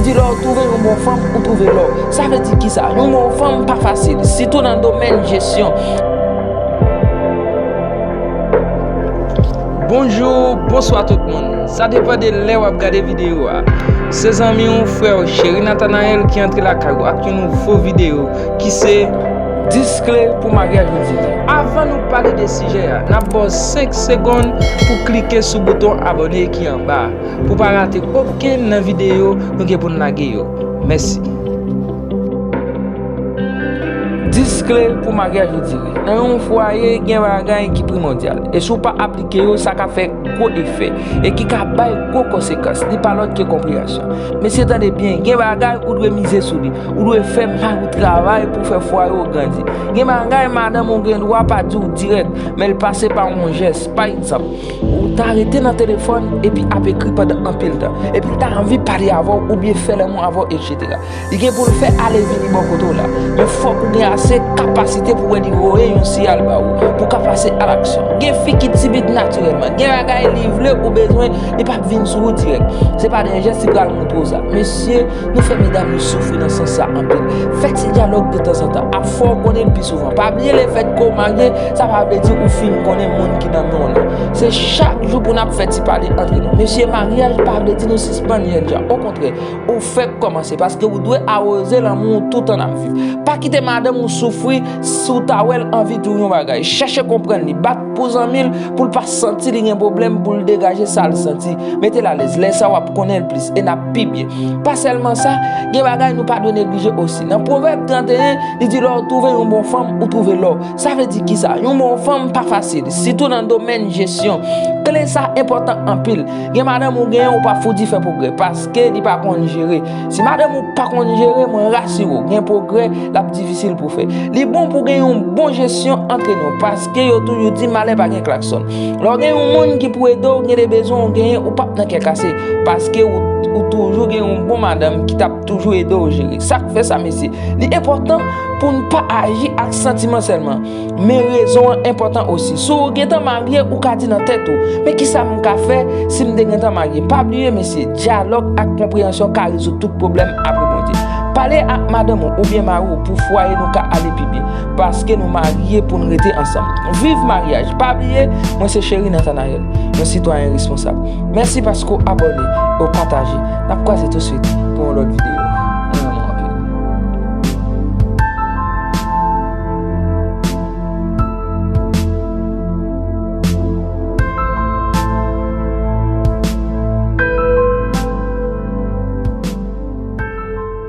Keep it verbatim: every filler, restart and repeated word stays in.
Di lè w twouve yon bon fanm, ou twouve lò. Sa vle di kisa? Yon bon fanm pa fasil, sitou nan domèn jesyon. Bonjou, bonswa tout moun. Sa depann de lè w ap gade videyo a. Se zanmi w, frè w, Cheri Nathanael ki antre lakay ou ak yon nouvo videyo ki se dis kle pou maryaj ou dire. Avan nou pale de sijè a, n ap ba w senk segonn pou klike sou bouton abòne ki anba a, pou pa rate okenn nan videyo nou gen pou n lage yo. Mèsi. Dis kle pou maryaj ou dire. Nan yon fwaye, gen bagay ki primòdyal. E si w pa aplike yo, sa ka fè gwo efè. E ki ka bay gwo konsekans. Li pa lòt ke konpreyansyon. Mesye, tande byen, gen bagay ou dwe mize sou li. Ou dwe fè mari w travay pou fè fwaye w grandi. Gen bagay madanm ou gen dwa pa di w dirèk, men l pase pa yon jès. Pa egzanp, ou ta rete nan telefòn epi ap ekri pandan anpil tan. Epi l ta anvi pale avè w oubyen fè lanmou avè w, etsetera. Li gen pou l fè ale vini bò kote w la. Men fòk ou gen ase kapasite pou wè li voye yon siyal ba ou, pou w ka pase alaksyon. Gen fi ki timid natirèlman. Gen bagay li vle ou bezwen, li p ap vin sou ou dirèk. Se pa de jès li pral montre w sa. Mesye, nou fè medam yo soufri nan sans sa anpil. Fè ti dyalòg de tanzantan. Ap fè w konnen l pi souvan. Pa bliye lefèt ke w marye, sa pa vle di ou fin konnen moun ki nan men w lan. Se chak jou pou n ap fè ti pale antre nou. Mesye, maryaj pa vle di nou sispann jènjan. Okontrè, ou fèk kòmanse paske ou dwe awoze lanmou w toutan n ap viv. Pa kite madanm ou soufri si w ta wè l anvi di w yon bagay. Chèche konprann li. Bat pou zanmi l, pou l pa santi li gen pwoblèm pou l degaje sa l santi. Mete l alèz. Lè sa w ap konnen l plis e n ap pi byen. Pa sèlman sa, gen bagay nou pa dwe neglije osi. Nan Pwovèb trannteyen, li di lè w twouve yon bon fanm, ou twouve lò. Sa vle di kisa? Yon bon fanm pa fasil, sitou nan domèn jesyon. Kle sa enpòtan anpil. Gen madanm ou genyen, ou pa fout di fè pwogrè paske li pa konn jere. Si madanm ou pa konn jere, mwen rasire w, gen pwogrè l ap difisil pou fè. Li bon pou gen yon bon jesyon antre nou, paske yo toujou di malè pa gen klaksòn. Lè w gen yon moun ki pou ede w, gen de bezwen w genyen, ou p ap nan kè kase, paske ou, ou toujou gen yon bon madanm ki t ap toujou ede w jere. Sa k fè sa, mesye? Li enpòtan pou n pa aji ak santiman sèlman, men rezon an enpòtan osi. Si w gentan marye, ou ka di nan tèt ou, "Men kisa m ka fè si m te gentan marye?" Pa bliye, mesye, dyalòg ak konpreyansyon ka rezoud tout pwoblèm apre Bondye. Pale ak madanm ou oubyen mari w pou fwaye nou ka ale pi byen, paske nou marye pou n rete ansanm. Viv maryaj. Pa bliye, mwen se Cheri Nathanael, yon sitwayen responsab. Mèsi paske w abòne e w pataje. N ap kwaze touswit pou yon lòt videyo.